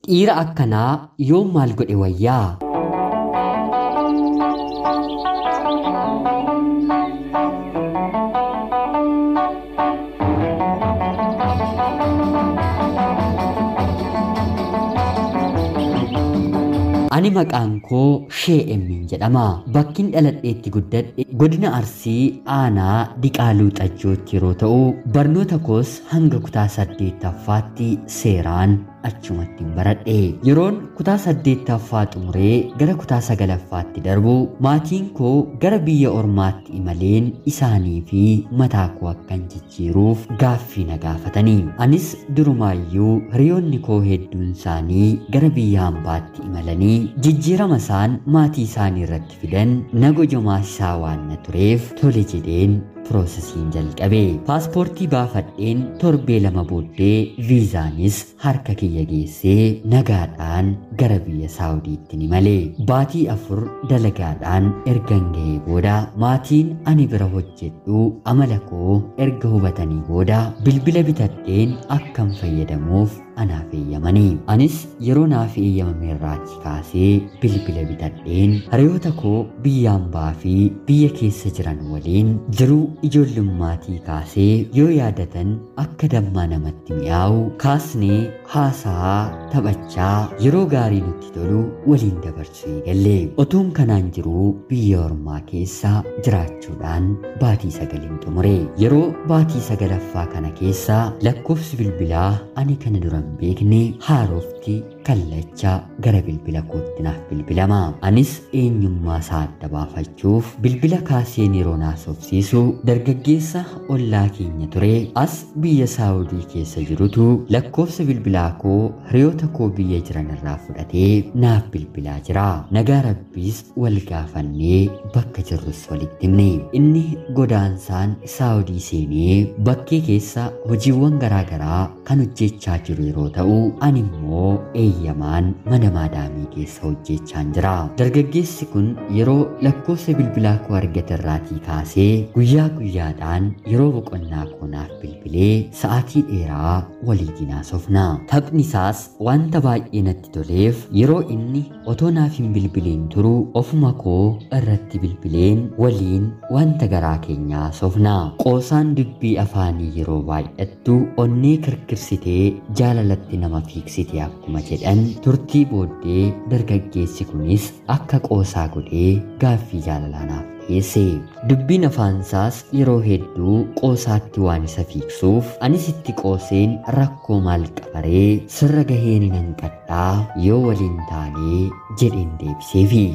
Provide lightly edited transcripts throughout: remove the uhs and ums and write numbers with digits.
Dhiira akkanaa yoom maal godhe wayyaa? Ani maqaan koo Shee'emmiin jedhama. Bakkin dhaladheetti guddadhe godina Arsii aanaa Diqaaluu Xajjootti yeroo ta'u, barnoota koos hanga kutaa 8ffaatti seeraan achumatti hin baradhe. Yeroon kutaa 8ffaa xumuree gara kutaa 9ffaatti darbu maatiin koo gara biyya ormaatti imaleen isaanii fi mataa koo akkan jijjiiruuf gaaffii na gaafatanii. Anis durumaayyuu hiriyoonni koo hedduun isaanii gara biyya hambaatti imalanii jijjiirama isaan maatii isaanii irratti fidan na gojomaasisaa waan na tureef tole jedheen piroosesiin jalqabe. Paaspoortii baafadheen torbee 2 booddee viizaanis harka kiyya geessee nagaadhaan gara biyya Saawudiitti ni male. Baatii 4 dalagaadhaan ergan gahee booda maatiin ani bira hojjedhu amala koo erga hubatanii booda bilbila bitadheen akkan fayyadamuuf anaaf eeyyamanii. Anis yeroo naaf eeyyamame irraatii kaasee bilbila bitadheen hiriyoota koo biyya hambaa fi biyya keessa jiran waliin jiruu ijoollumaatii kaasee yoo yaadatan akka dammaa namatti mi'aawu kaasnee haasaa taphachaa yeroo gaarii nutti tolu waliin dabarsuu eegalle. Otuun kanaan jiruu biyya ormaa keessa jiraachuudhaan baatii 9 xumure. Yeroo baatii 9ffaa kana keessa lakkoofsi bilbilaa ani kana dura hin beekne haarofti kallacha gara bilbila kootti naaf bilbilama. Anis eenyummaa isaa adda baafachuuf bilbila kaaseen yeroo naasofsiisu dargaggeessa ollaa keenya ture as biyya Saawudii keessa jirutu lakkoofsa bilbilaa koo hiriyoota koo biyya jiran irraa fudhatee naaf bilbilaa jira. Nagaa Rabbiis wal gaafannee bakka jirrus walitti himne. Inni godaansaan Saawudii seenee bakkee keessa hojiiwwan garaagaraa kan hojjechaa jiru yeroo ta'u, ani immoo eeyyamaan mana maadaamii keessa hojjechaan jira. Dargaggeessi kun yeroo lakkoofsa bilbilaa koo argate irraatii kaasee guyyaa guyyaadhaan yeroo boqonnaa koo naaf bilbilee sa'aatii dheeraa waliin haasofna. Taphni isaas wanta baay'ee natti toleef yeroo inni otoo naaf hin bilbiliin turu ofuma koo irratti bilbileen waliin wanta garaa keenyaa haasofna. Qoosaan dubbii afaanii yeroo baay'attu onnee kirkirsitee jaalalatti nama fiiksite akkuma jedhan turtii booddee dargaggeessi kunis akka qoosaa godhee gaaffii jaalalaa naaf dhiyeesse. Dubbiin afaansaas yeroo hedduu qoosaatti waan isa fiiksuuf anis itti qooseen rakkoo maal qabaree sirra gaheen nan qadhaa yoo waliin taanee jedheen deebiseefi.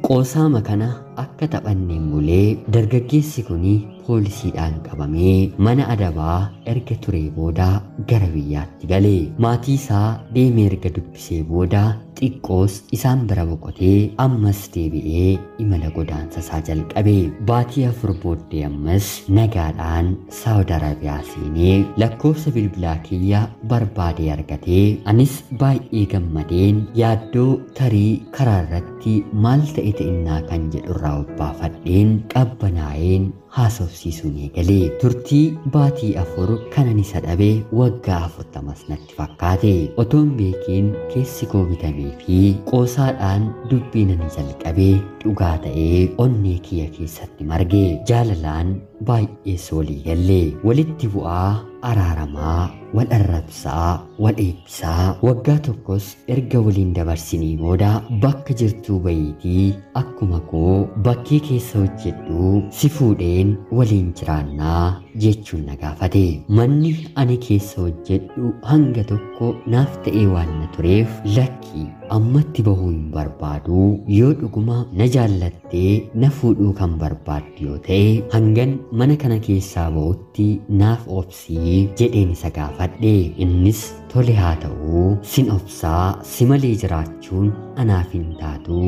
Qoosaama kana akka taphanneen bulee dargaggeessi kun poolisiidhaan qabamee mana adabaa erga turee booda gara biyyaatti gale. Maatii isaa deemee erga dubbisee booda xiqqoos isaan bira boqotee ammas deebi'ee imala godaansa isaa jalqabe. Baatii 4 booddee ammas nagaadhaan Saawud Arabiyaa seenee lakkoofsa bilbilaa kiyya barbaadee argatee anis baay'ee gammadeen yaaddoo tarii karaa irratti maal ta'e ta'innaa kan jedhurraa obbaafadheen qabbanaa'een haasofsiisuun eegale. Turtii baatii 4 kanan isa dhabe waggaa 40 natti fakkaate. Otoon beekiin keessi koo bitamee fi qoosaadhaan dubbii nani jalqabee dhugaa ta'ee onnee kiyya keessatti marge. Jaalalaan baay'ees walii galle. Walitti bu'aa araaramaa, wal arrabsaa, wal eebbisaa waggaa tokkos erga waliin dabarsinii booda bakka jirtuu bayiitii akkuma koo bakkee keessa hojjedhu si fuudheen waliin jiraannaa jechuun na gaafate. Manni ani keessa hojjedhu hanga tokko naaf ta'ee waan na tureef lakki ammatti bahuu hin barbaadu, yoo dhuguma na jaallattee na fuudhuu kan barbaaddu yoo ta'e hangan mana kana keessaa bahutti naaf obsii jedheen isa gaafadhe. Innis tole haa ta'uu sin obsaa si malee jiraachuun anaaf hin taatu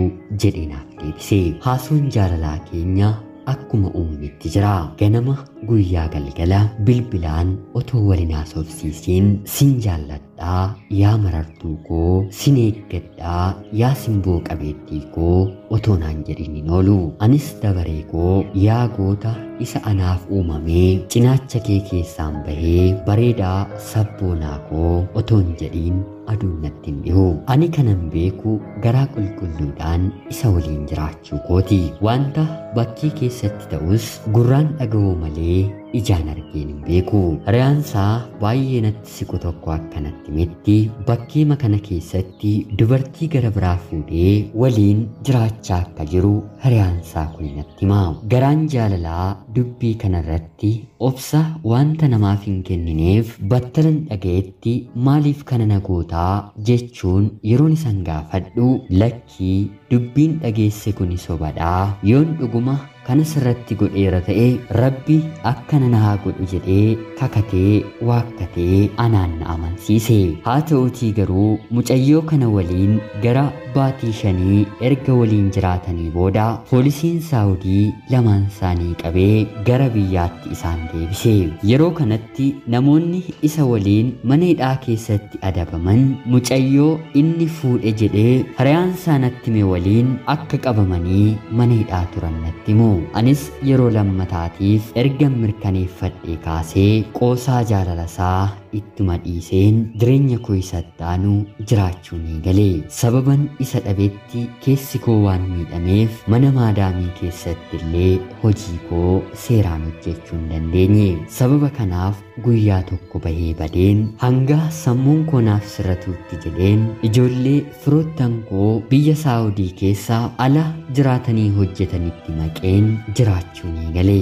jedhee naaf deebise. Haasuun jaalalaa keenya akkuma uumametti jira. Ganama guyyaa galgala bilbilaan otoo waliin haasofsiisiin sin jaalladhaa yaa marartuu koo, sin eeggadhaa yaa simboo qabeettii koo otoo naan jedhin hin oolu. Anis dabaree koo yaa goota isa anaaf uumamee cinaacha kee keessaan bahee bareedaa sabboonaa koo otoo hin jedhiin aduun natti hin dhihu. Ani kanan beeku garaa qulqulluudhaan isa waliin jiraachuu kooti. Wanta bakkee keessatti ta'us gurraan dhaga'uu malee ijaan argeen hin beeku. Hiriyaansaa baay'ee natti siqu tokko akkanatti himetti bakkeema kana keessatti dubartii gara biraa fuudhee waliin jiraachaa akka jiru hiriyaansaa kun natti hima. Garaan jaalalaa dubbii kanarratti obsa wanta namaaf hin kennineef battalan dhaga'etti maaliif kana na gootaa jechuun yeroon isan gaafadhu lakkii dubbiin dhageesse kun sobadhaa, yoon dhuguma kana sirratti godheera ta'e rabbi akkana na haa godhu jedhee kakatee waakkatee anaan na amansiise. Haa ta'uutii garuu mucayyoo kana waliin gara baatii 5 erga waliin jiraatanii booda poolisiin Saawudii lamaan isaanii qabee gara biyyaatti isaan deebise. Yeroo kanatti namoonni isa waliin mana hidhaa keessatti adabaman mucayyoo inni fuudhe jedhee hiriyaan isaa natti hime waliin akka qabamanii mana hidhaa turan natti himu. Anis yeroo lammataatiif erga mirkaneeffadhee kaasee qoosaa jaalalasaa ittuma dhiiseen jireenya koo isatti aanu jiraachuu ni gale. Sababan isa dhabetti keessi koo waan miidhameef mana maadaamii keessatti illee hojii koo seeraan hojjechuu hin dandeenye. Sababa kanaaf guyyaa tokko bahee badeen hanga sammuun koo naaf sirratuutti jedheen ijoollee firoottan koo biyya Saawudii keessa ala jiraatanii hojjetanitti maqeen jiraachuu ni gale.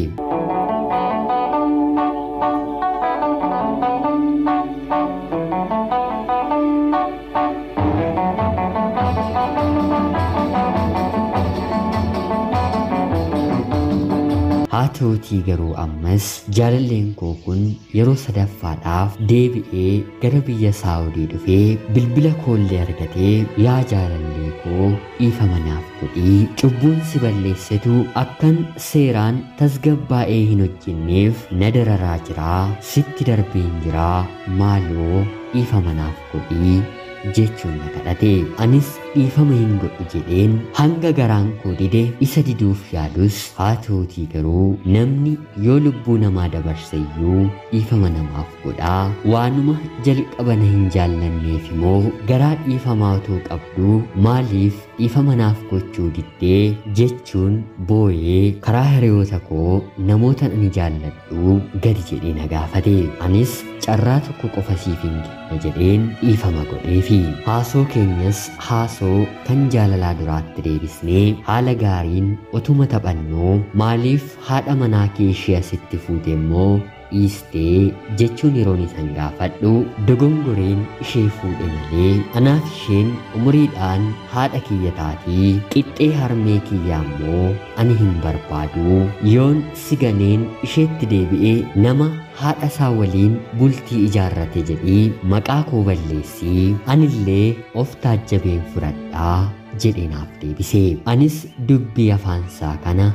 Haa ta'uutii garuu ammas jaalalleen koo kun yeroo sadaffaadhaaf deebi'ee gara biyya Saawudii dhufee bilbila koollee argatee yaa jaalallee koo dhiifama naaf godhii, cubbuun si balleessetu akkan seeraan tasgabbaa'ee hin hojjenneef na dararaa jiraa, sitti darbeen jiraa, maaloo dhiifama naaf godhii jechuun na kadhate. Anis dhiifama hin godhu jedheen hanga garaan koo dide isa diduuf yaalus haa ta'uutii garuu namni yoo lubbuu namaa dabarse iyyuu dhiifama namaaf godhaa, waanuma jalqaba na hin jaallanneef immoo garaa dhiifamaa otoo qabduu maaliif dhiifama naaf gochuu diddee jechuun booyee karaa hiriyoota koo namoota ani jaalladhu gadi jedhee na gaafate. Anis carraa tokko qofa siif hin kenna jedheen dhiifama godheefi. Haasoo keenyas haasoo kan jaalalaa duraatti deebisnee haala gaariin otuma taphannoo maaliif haadha manaa kee ishee asitti fuute immoo dhiistee jechuun yeroon isan gaafadhu dogongoreen ishee fuudhe malee anaaf isheen umuriidhaan haadha kiyya taatii qixxee harmee kiyyaa immoo ani hin barbaadu, yoon si ganeen isheetti deebi'ee nama haadha isaa waliin bultii ijaarrate jedhii maqaa koo balleessii anillee of taajjabeen fudhadhaa jedhee naaf deebise. Anis dubbii afaansaa kana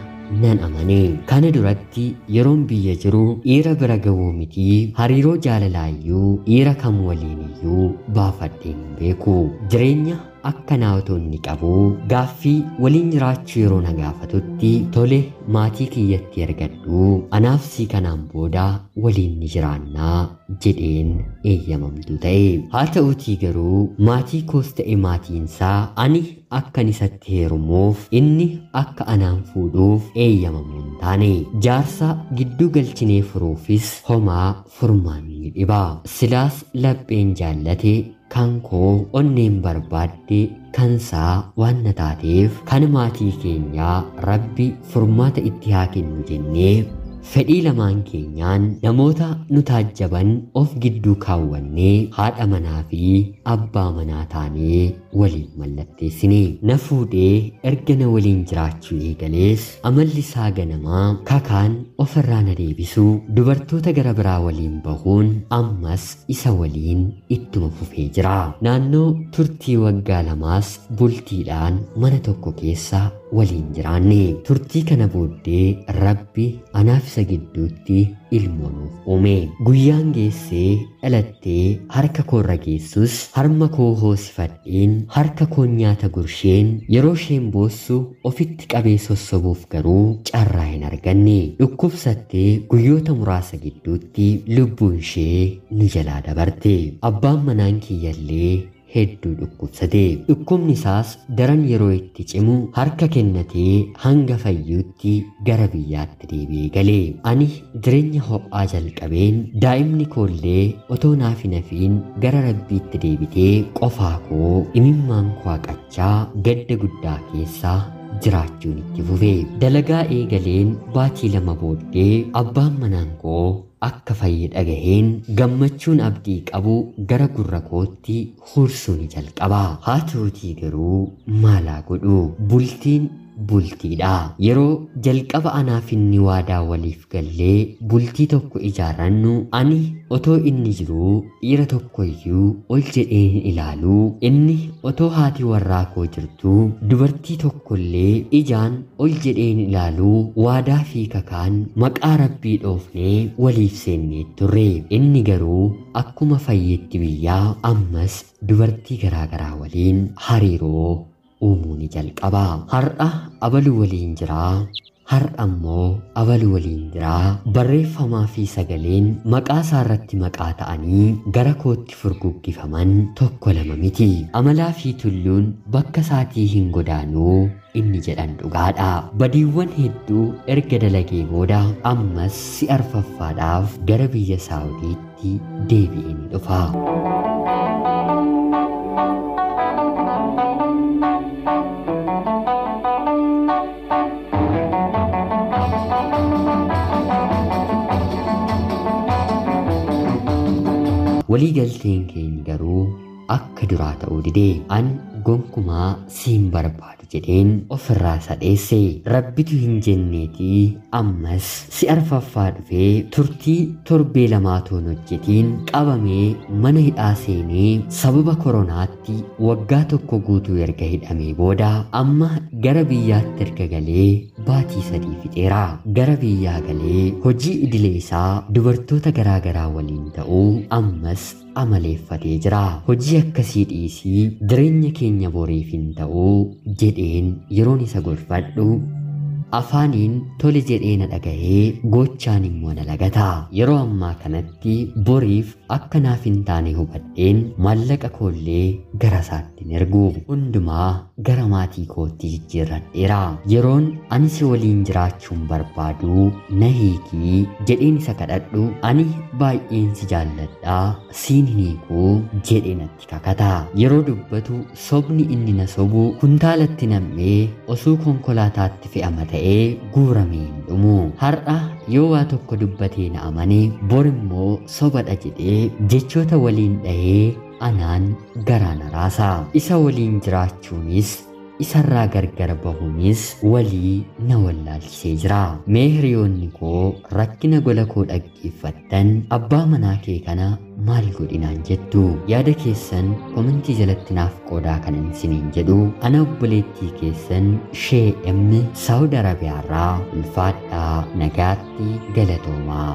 nan amane. Kana duratti yeroon biyya jiru dhiira bira ga'uu miti hariiroo jaalalaayyuu dhiira kam waliiniyyuu baafadheen hin beeku. Jireenya akkanaa otoo inni qabu gaaffii waliin jiraachuu yeroo na gaafatutti tole maatii kiyyatti ergadhu anaaf si kanaan booda waliin ni jiraannaa jedheen eeyyamamtu ta'e. Haa ta'uutii garuu maatii koos ta'e maatiinsaa ani akkan isatti heerumuuf inni akka anaan fuudhuuf eeyyamamuu hin taane. Jaarsa gidduu galchinee furuufis homaa furmaan ni dhiba. Silaas lapheen jaallate kan koo onneen barbaadde kansaa waan na taateef kan maatii keenyaa rabbi furmaata itti haa kennu jennee fedhii lamaan keenyaan namoota nu taajjaban of gidduu kaawwannee haadha manaa fi abbaa manaa taanee waliin mallatteessine. Na fuudhee erga na waliin jiraachuu eegalees amalli isaa ganamaa kakaan ofirraa na deebisu dubartoota gara biraa waliin bahuun ammas isa waliin ittuma fufee jira. Naannoo turtii waggaa 2 bultiidhaan mana tokko keessa waliin jiraanne. Turtii kana booddee Rabbi anaaf isa gidduutti ilmoo nuuf uume. Guyyaan geessee dhalattee harka koorra geessus harma koo hoosifadheen harka koon nyaata gursheen yeroo isheen boossu ofitti qabee sossobuuf garuu carraa hin arganne. Dhukkubsattee guyyoota muraasa gidduutti lubbuun ishee nu jalaa dabarte. Abbaan manaan kiyyallee hedduu dhukkubsate. Dhukkubni isaas daran yeroo itti cimu harka kennatee hanga fayyuutti gara biyyaatti deebi'ee gale. Ani jireenya ho'aa jalqabeen daa'imni koollee otoo naaf hin hafiin gara Rabbiitti deebitee qofaa koo imimmaan koo haqachaa gadda guddaa keessaa jiraachuun itti fufe. Dalagaa eegaleen baatii 2 booddee abbaan manaan koo akka fayyi dhagaheen gammachuun abdii qabu gara gurra kootti hursuu ni jalqaba. Haa ta'uutii garuu maalaa godhu, bultiin bultiidha. Yeroo jalqaba anaaf inni waadaa waliif gallee bultii tokko ijaarrannu ani otoo inni jiruu dhiira tokkoyyuu ol jedhee hin ilaaluu, inni otoo haati warraa koo jirtuu dubartii tokkollee ijaan ol jedhee hin ilaaluu waadaa fi kakaan maqaa Rabbii dhoofnee waliif seennee turre. Inni garuu akkuma fayyetti biyyaa ammas dubartii garaagaraa waliin hariiroo uumuu ni jalqaba. Har'a abaluu waliin jiraa, har'a immoo abaluu waliin jiraa. Barreeffamaa fi sagaleen maqaa isaa irratti maqaa ta'anii gara kootti furguggifaman tokko lama miti. Amalaa fi tulluun bakka isaatii hin godaanuu inni jedhan dhugaadha. Badiiwwan hedduu erga dalagee booda ammas si'a arfaffaadhaaf gara biyya Saawudiitti deebi'ee ni dhufa. Walii galteen keenya garuu akka duraa ta'uu didee. An gonkumaa siin barbaadu jedheen ofirraa isa dheesse. Rabbitu hin jenneetii ammas si'a arfaffaa dhufee turtii torbee lamaatoon hojjetiin qabamee mana hidhaa seenee sababa koronaatti waggaa 1 guutuu erga hidhamee booda amma gara biyyaatti erga galee baatii 3 fixeera. Gara biyyaa galee hojii idilee isaa dubartoota garaagaraa waliin ta'uu ammas amaleeffatee jira. Hojii akkasii dhiisii jireenya keenya boriif hin ta'uu jedheen yeroon isa gorfadhu afaaniin tole jedhee na dhagahee gochaan immoo na lagata. Yeroo ammaa kanatti boriif akka naaf hin taane hubadheen maallaqa koollee gara isaatti hin ergu. Hundumaa gara maatii kootti jijjiirradheera. Yeroon ani si waliin jiraachuun barbaadu na hiikii jedheen isa kadhadhu ani baay'een si jaalladhaa siin hin hiikuu jedhee natti kakata. Yeroo dubbatu sobni inni na sobu kuntaalatti nam'ee osoo konkolaataatti fe'ama ta'ee guuramee hin dhumu. Har'a yoo waa tokko dubbatee na amane bor immoo sobadha jedhee jechoota waliin dhahee anaan garaa na raasa. Isa waliin jiraachuunis isarraa gargar bahuunis walii na wallaalchisee jira. Mee hiriyoonni koo rakkina gola koo dhaggeeffattan abbaa manaa kee kana maal godhinaan jettu? Yaada keessan komentii jalatti naaf qoodaa kanan isiniin jedhu ana obboleettii keessan Shee M Saawud Arabiyaarraa ulfaadhaa nagaatti galatoomaa.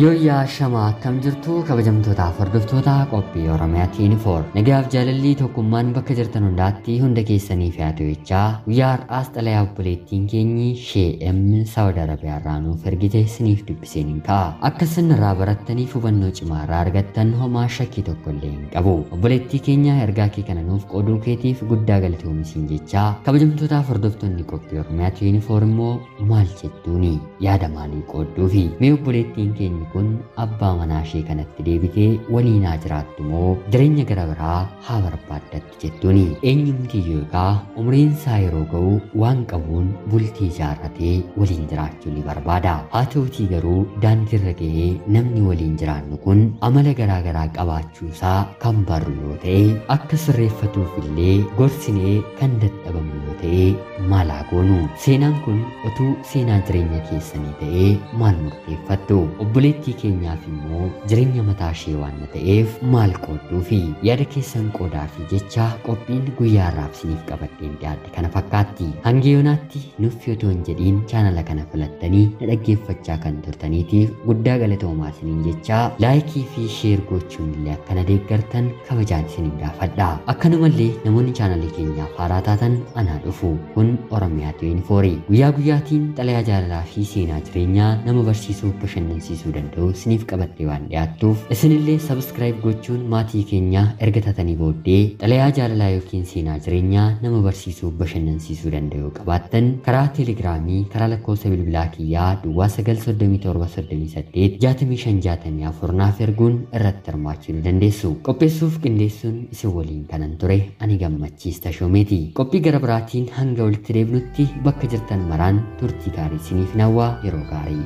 Yooyyaa shamaa akkam jirtu kabajamtootaaf hordoftoota qophii Oromiyaa 24 nagaaf jaalalli tokkummaan bakka jirtan hundaatti hunda keessaniif haa ta'u jechaa guyyaa har'aas xalayaa obboleettiin keenyi Shee M Saawud Arabiyaarraa nuuf ergite isiniif dubbiseen hin ka'a. Akka isin irraa barattaniif hubannoo cimaa irraa argattan homaa shakkii tokko illee hin qabu. Obboleettii keenya ergaa kee kana nuuf qooduu keetiif guddaa galatoomi jechaa kabajamtootaaf hordoftoonni qophii Oromiyaa 24 immoo maal jettuuni yaada maalii qoodduufi? Mee obboleettiin keenya kun abbaa manaa ishee kanatti deebitee waliin haa jiraattu moo jireenya gara biraa haa barbaaddattu jettuuni? Eenyumti egaa umriin isaa yeroo ga'u waan qabuun bultii ijaarratee waliin jiraachuu ni barbaada. Haa ta'utii garuu daandiirra ga'ee namni waliin jiraannu kun amala garaa garaa qabaachuu isaa kan barru yoo ta'e akka sirreeffatuuf illee gorsinee kan dadhabamu yoo ta'e Maal haa goonu? Seenaan kun utuu seenaa jireenya keessanii ta'ee maal murteeffattu? Obboleettii keenyaaf immoo jireenya mataa ishee waan ta'eef maal qoodduufi? Yaada keessan qoodaafi jecha qophiin guyyaa har'aaf isiniif qabadheen dhiyaadhe kana fakkaatti. Hanga yoonaatti nuuf otoo hin jedhiin chaanala kana filattanii na dhaggeeffachaa kan turtaniitiif guddaa galatoomaa isiniin jecha, laayikii fi sheer gochuun illee akkana deeggartan kabajaan isiniin gaafadha. Akkanumallee namoonni chaanalii keenyaaf haaraa taatan anaa dhufu. Kun Oromiyaa 24 guyyaa guyyaatiin xalayaa jaalalaa fi seenaa jireenyaa nama barsiisuu, bashannansiisuu danda'u isiniif qabattee waan dhiyaattuuf, isinillee sabskiraayib gochuun maatii keenya erga taatanii booddee xalayaa jaalalaa yookiin seenaa jireenyaa nama barsiisuu, bashannansiisuu danda'u qabaattan karaa teelegiraamii, karaa lakkoofsa bilbilaa kiyyaa duwwaa 937 38 65 64 naaf erguun irratti hirmaachuu ni dandeessu. Qopheessuuf qindeessuun isin waliin kanan ture ani Gammachiis Tashoomeeti. Qophii gara biraatiin hanga walitti deebinutti bakka jirtan maraan turtii gaarii isiniif hawwaa, yeroo gaarii.